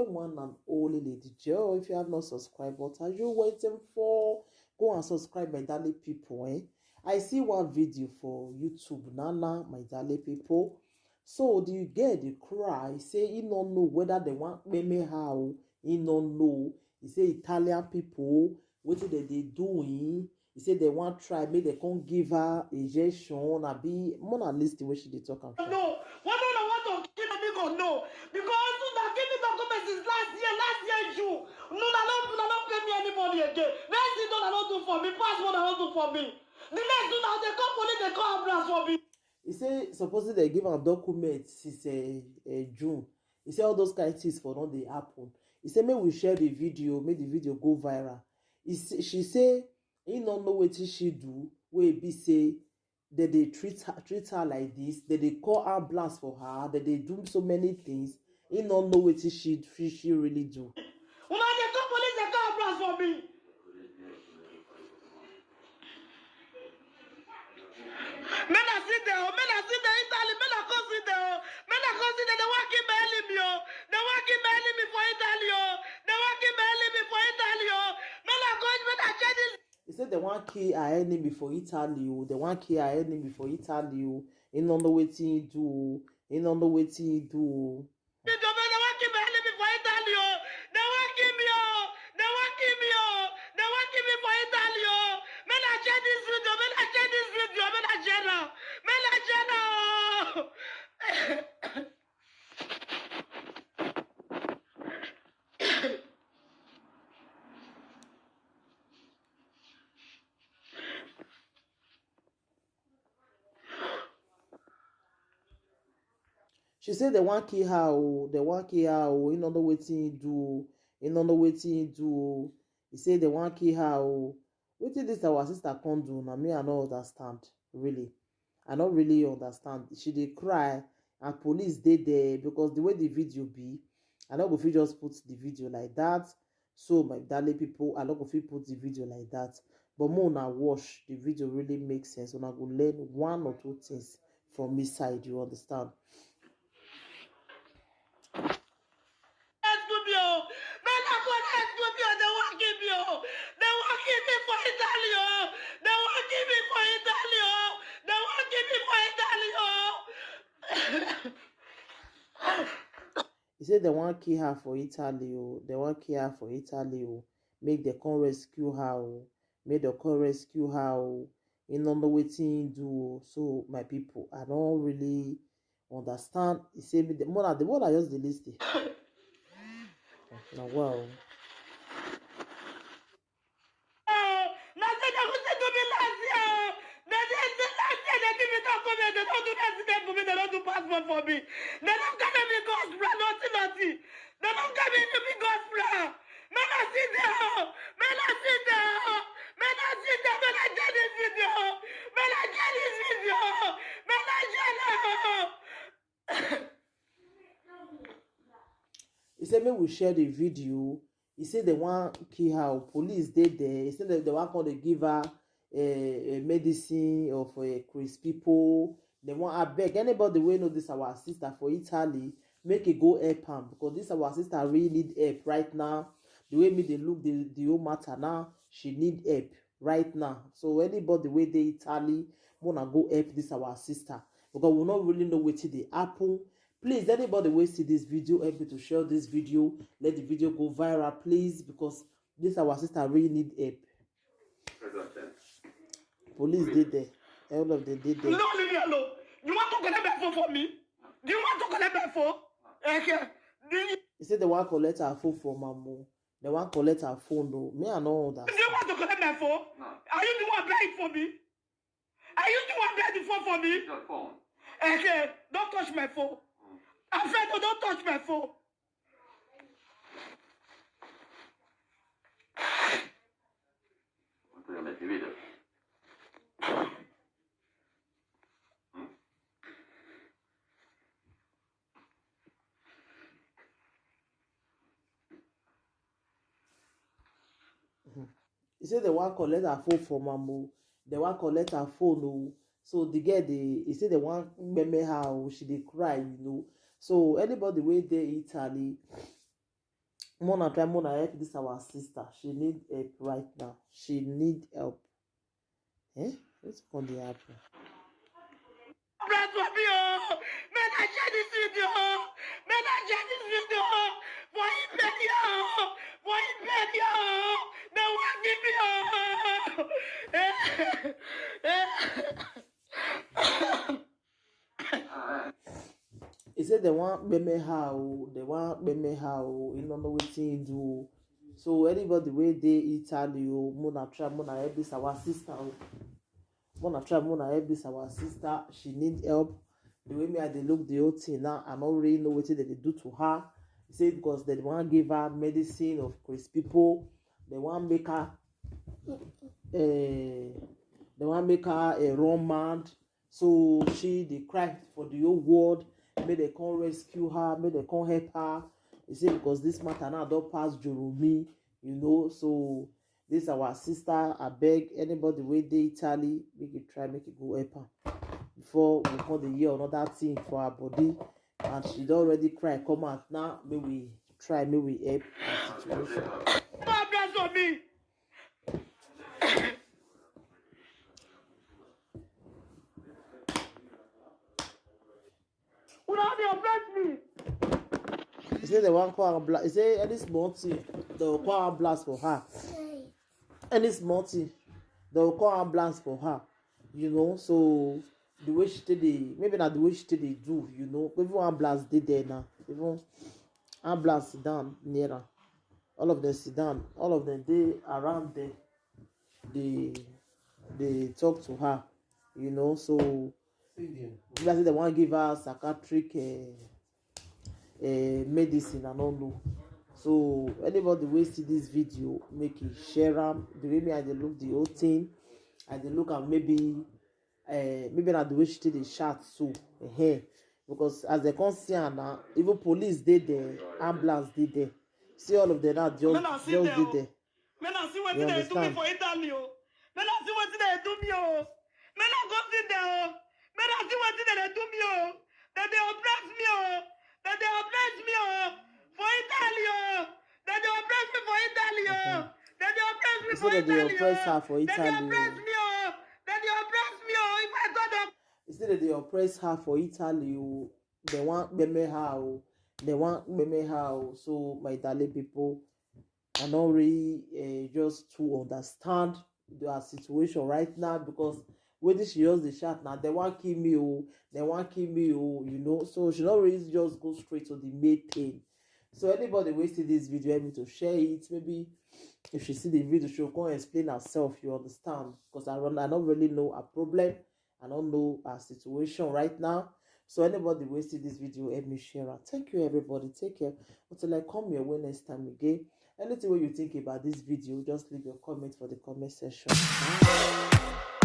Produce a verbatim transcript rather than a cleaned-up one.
One and only Lady Joe. If you have not subscribed, what are you waiting for? Go and subscribe, my darling people. Eh? I see one video for YouTube, Nana, my darling people. So the girl dey cry, say he no know whether they want pay me how, he no know. He say Italian people, wetin dem dey do him. He say they want try make they come give her injection. Abi, mona list the way she dey talk am. No, whether una want to kill me, God no. Because una give me documents since last year, last year June. No, una no, una no pay me any money again. Next thing una no do for me, pass what una no do for me. The next thing una dey call police, dey call ambulance for me. He say supposing they give am document since uh, uh, June. He say all those kind things for don dey happen. He say make we share the video, make the video go viral. He say, she say he no know wetin she do, wey be say dem dey treat her, treat her like this, dem dey call ambulance for her, dem dey do so many things. He no know wetin she, she, she really do. Una dey call police, dey call ambulance for me. Make I sit there, oh, make I sit there, Italy, make I come sit there, oh, make I come sit there. They wan kill my enemy, oh, they wan kill my enemy for Italy, oh, they wan kill my enemy for Italy, oh. Make I come, make I check this. He said they wan kill her enemy for Italy, oh, they wan kill her enemy for Italy, oh. He no know wetin he do, oh. He no know wetin he do, oh. They wan kill my enemy for Italy, oh. They wan kill me, oh. They wan kill me, oh. They wan kill me for Italy, oh. Make I share this video, make I share this video, make I share am, make I share am. She say they wan kill her, oh, they wan kill her, oh. He no know wetin he do, oh. He no know wetin he do, oh. He say they wan kill her, oh. Wetin this our sister come do? Na me, I no understand, really. I no really understand. She dey cry, and police dey there, because the way the video be, I no go fit just put the video like that. So, my darling people, I no go fit put the video like that. But more una watch, the video really makes sense. Una go learn one or two things from inside, you understand? Rescue me, oh. Make I go rescue me, oh. They wan kill me, oh. They wan kill me for Italy, oh. They wan kill me for Italy, oh. They wan kill me for Italy, oh. He say they wan kill her for Italy, oh. They wan kill her for Italy, oh. Make they come rescue her, oh. Make they come rescue her, oh. He no know wetin he do, oh. So, my people, I don't really understand. He say me the more the more I just dey listen. Now, wow. Oh, na say they go say to me last year, oh. They say the last year they give me document, they don't do resident for me, they don't do passport for me. They don't carry me go hospital, nothing, nothing. They don't carry me go hospital. Make I sit there, oh. Make I sit there, oh. Make I sit there, make I get this video, oh. Make I get this video, oh. Make I get it, oh. He said, "Make we share the video." He said they wan kill her. Police dey there. He said that they wan come dey give her a, a medicine of a Chris people. They wan abeg anybody wey know this our sister for Italy, make e go help am, because this our sister really need help right now. The way me dey look the, the whole matter now, she need help right now. So anybody wey dey Italy, wanna go help this our sister, because we no really know wetin dey happen. Please, anybody wey see this video, help me to share this video. Let the video go viral, please, because this our sister really need help. Police dey there. All of them dey there. No, leave me alone. You want to collect my phone for me? Do you want to collect my phone? Okay. Do you He said they wan collect her phone from am, oh. They wan collect her phone, though. Me, I no understand. Do you want to collect my phone? No. Are you the one buying for me? Are you the one buying the phone for me? Your phone. Okay, don't touch my phone. Mm. I said, "Oh, don't touch my phone." He say they wan collect her phone from am, oh. They wan collect her phone, oh. So the girl, they, he say they wan meme her, oh. She dey cry, you know. So anybody wey dey Italy, Mona try, Mona help this our sister. She need help right now. She need help. Eh? What's going to happen? Bless for me, oh. Men I share this video. Men I share this video. For him bed, oh. For him bed, oh. They want give me, oh. Eh, eh. He said they want Beme how, they want Beme how, you don't know what he do. So anybody where they Italy, oh, Mona try, Mona help this our sister, oh. Mona try, Mona help this our sister. She need help. The way me I dey look the whole thing now, I don't really know what they do to her. He said because they want give her medicine of Chris people. They want make her, uh, they want make her a wrong man. So she dey cry for the whole world. May they come rescue her. May they come help her. He said because this matter now don't pass Jeremy, you know. So this our sister. I beg anybody where they Italy, make it try, make it go help her before we call the year another thing for her body. And she don already cry come out now. May we try, may we help her situation. God bless for me. Una dey oppress me. He say they want call ambulance. He say any small thing, they will call ambulance for her. Any small thing, they will call ambulance for her. You know, so the way she take dey, maybe not the way she take dey do, you know, even ambulance dey there now. Even ambulance sit down near her. All of them sit down. All of them dey around there. They, they talk to her, you know, so maybe I say they want give her psychiatric, uh, uh, medicine, I don't know. So anybody wey see this video, make it share am. The way me I dey look the whole thing, I dey look am maybe, uh, maybe not the way she take dey shout so, uh, because as they come see her now, even police dey there, ambulance dey there. See all of them now just, Una see just there, dey oh. There. Men I see You wetin they do me understand? For Italy, oh. Men I see wetin they do me, oh. Men I go sit there, oh. Men I see wetin they do me, oh. That they oppress me, oh. That they oppress me, oh. For Italy, oh. That they oppress me for Italy, oh. That they oppress me He for said that they Italy, oppress oh. Her for That they Italy, oppress oh. Me, oh. That they oppress me, oh. If I go down. He said that they oppress her for Italy, oh. They want Beme how, oh. They want Beme how, oh. So my darling people, I don't really, uh, just to understand their situation right now, because when she just the chat now, they want kill me, oh, they want kill me, oh, you know. So she not really just go straight to the main thing. So anybody wey see this video, help me to share it. Maybe if she see the video, she'll come explain herself. You understand? Because I don't, I don't really know a problem. I don't know her situation right now. So anybody wey see this video, help me share it. Thank you, everybody. Take care. Until I come your way next time again. Anything what you think about this video, just leave your comment for the comment section. Bye.